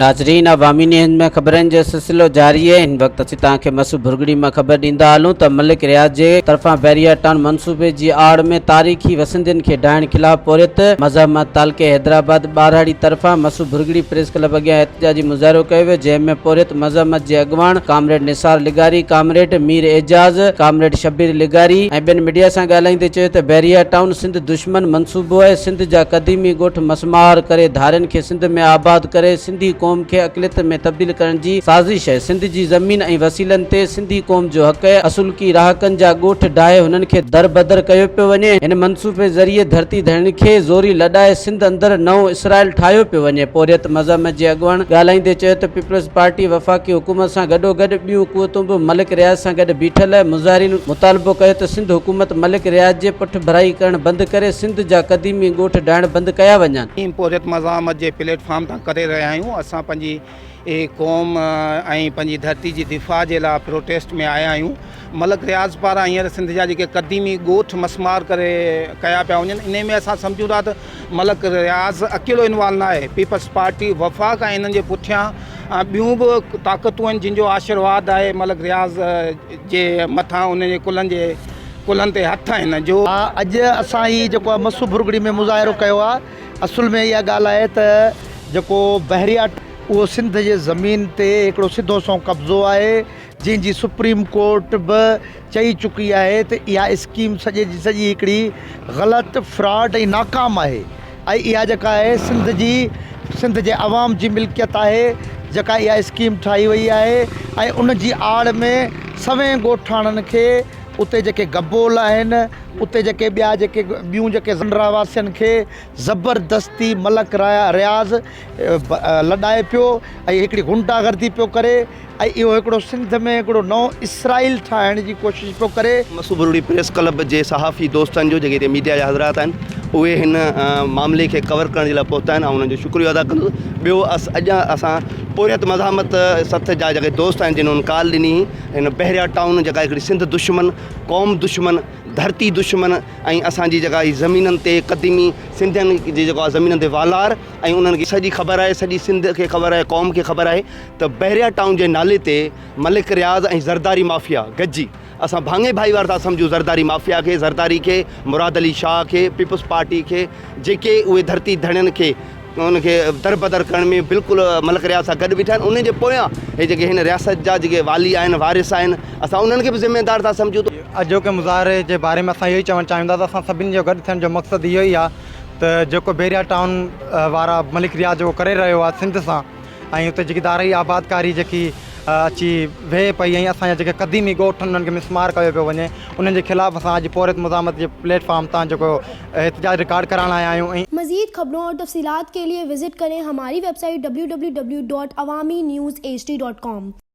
ناظرين عوامي نيوز ۾ خبرن جو سلسلو جاري آهي هن وقت اسين توهان کي مسو ڀرڳڙي مان خبر ڏيندا هلون ته ملڪ رياض جي طرفان بحريا ٽائون منصوبي جي آڙ ۾ تاريخي وسندين کي ڊاهڻ خلاف پورهيت مزاحمت تعلقي حيدرآباد ٻهراڙي طرفان مسو ڀرڳڙي پريس ڪلب اڳيان احتجاجي مظاهرو ڪيو ويو جنهن ۾ پورهيت مزاحمت جي اڳواڻ ڪامريڊ نثار لغاري، ڪامريڊ مير اعجاز، ڪامريڊ شبير لغاري ۽ ٻين ميڊيا سان ڳالهائيندي چيو ته بحريه ٽائون سنڌ دشمن منصوبو آهي، سنڌ جا قديمي ڳوٺ مسمار ڪري ڌارين کي سنڌ ۾ آباد ڪري سنڌي قوم کي اقليت ۾ تبديل ڪرڻ جي سازش آهي، سنڌ جي زمين ۽ وسيلن تي سنڌي قوم جو حق آهي، اصلوڪي رهاڪن جا ڳوٺ ڊاهي هنن کي دربدر ڪيو پيو وڃي، هن منصوبي ذريعي ڌرتي ڌڻين کي زوري لڏائي سنڌ اندر نئون اسرائيل ٺاهيو پيو وڃي، پورهيت مزاحمت جي اڳواڻ ڳالهائيندي چيو ته پيپلز پارٽي وفاقي حڪومت سان گڏوگڏ ٻيون قوتون به ملڪ رياض سان گڏ بيٺل آهي، مظاهرين مطالبو ڪيو ته سنڌ حڪومت ملڪ رياض جي پٺڀرائي ڪرڻ بند ڪري، سنڌ جا قديمي ڳوٺ ڊاهڻ بند ڪيا وڃن. ٽيم پورهيت مزاحمت جي پليٽ فارم تان ڪري رهيا آهيون، اسان پنهنجي قوم ۽ پنهنجي ڌرتي جي دفاع جي لاء پروٽيسٽ ۾ آيا آهيون، ملڪ رياض پاران هينئر سنڌ جا جيڪي قديمي ڳوٺ مسمار ڪري ڪيا پيا وڃن انهي ۾ اسان سمجهون ٿا ته ملڪ رياض اڪيلو انوالو نه آهي پيپلز پارٽي وفاق ۽ انهن جي پٺيان ٻيون به طاقتون آهن جن جو آشرواد آهي ملڪ رياض جي مٿان انهن جي ڪلهن جي ڪلهن تي هٿ آهن جو اڄ اسان هي جيڪو آهي مسو ڀرڳڙي ۾ مظاهرو ڪيو آهي اصل ۾ اها ڳالهه آهي ته جيڪو بحريا اهو سنڌ جي زمين تي هڪڙو سڌو سنئون قبضو آهي جنهن جي سپريم ڪورٽ به چئي چڪي آهي ته اها اسڪيم سڄي جي سڄي هڪڙي غلط، فراڊ ۽ ناڪام آهي ۽ اها جيڪا آهي سنڌ جي سنڌ جي عوام جي ملڪيت آهي جيڪا اها اسڪيم ٺاهي وئي آهي ۽ ان جي آڙ ۾ سوين ڳوٺاڻن کي اتي جيڪي گبول آهن اتي جيڪي ٻيا جيڪي ٻيون جيڪي رهواسين کي زبردستي ملڪ رياض لڏائي پيو ۽ هڪڙي غنڊا گردي پيو ڪري ۽ اهو هڪڙو سنڌ ۾ هڪڙو نئون اسرائيل ٺاهڻ جي ڪوشش پيو ڪري. مسوبرڙي پريس ڪلب جي صحافي دوستن جو جيڪي هتي ميڊيا جا حضرات آهن اهي هن معاملي کي ڪور ڪرڻ جي لاء پهتا آهن آئون انهن جو شڪريو ادا ڪندس ٻيو اڄ اسان پورهيت مزاحمت سٿ جا جيڪي دوست آهن جن هن ڪال ڏني هن بحريا ٽائون جيڪا هڪڙي سنڌ دشمن قوم دشمن ڌرتي دشمن ۽ اسان جي جيڪا هي زمينن تي قديمي سنڌين جي جيڪو آهي زمينن تي والار ۽ انهن کي سڄي خبر آهي سڄي سنڌ کي خبر آهي قوم کي خبر آهي ته بحريا ٽائون جي نالي تي ملڪ رياض ۽ زرداري مافيا گڏجي اسان ڀاڱي ڀائيوار ٿا سمجهون زرداري مافيا کي زرداري کي مراد علي شاهه کي پيپلز پارٽي کي جيڪي اهي ڌرتي ڌڻين کي ان کي دربدر ڪرڻ ۾ بلڪل ملڪ رياض سان گڏ بيٺا آهن انهن جي پويان هي جيڪي هن رياست جا جيڪي والي آهن وارث آهن اسان انهن کي به ذميدار ٿا سمجهون ته اڄوڪي مظاهري جي باري ۾ اسان اهو ئي چوڻ چاهيون ٿا ته اسان سڀني جو گڏ ٿيڻ جو مقصد اهو ئي آهي ته جيڪو بحريا ٽائون وارا ملڪ رياض جيڪو ڪري رهيو آهي سنڌ سان ۽ اتي جيڪي ڌارئي آبادڪاري جيڪي اچي ويهي پئي ۽ اسان جا جيڪي قديمي ڳوٺ آهن انهن کي مسمار ڪيو پيو وڃي انهن جي خلاف اسان اڄ پورهيت مزاحمت جي پليٽ فارم تان جيڪو احتجاج رڪارڊ ڪرائڻ آيا آهيون ۽. مزيد خبرون اور تفصيلات کے لئے وزٽ ڪرين ھماري web site www.awaminews hd.com.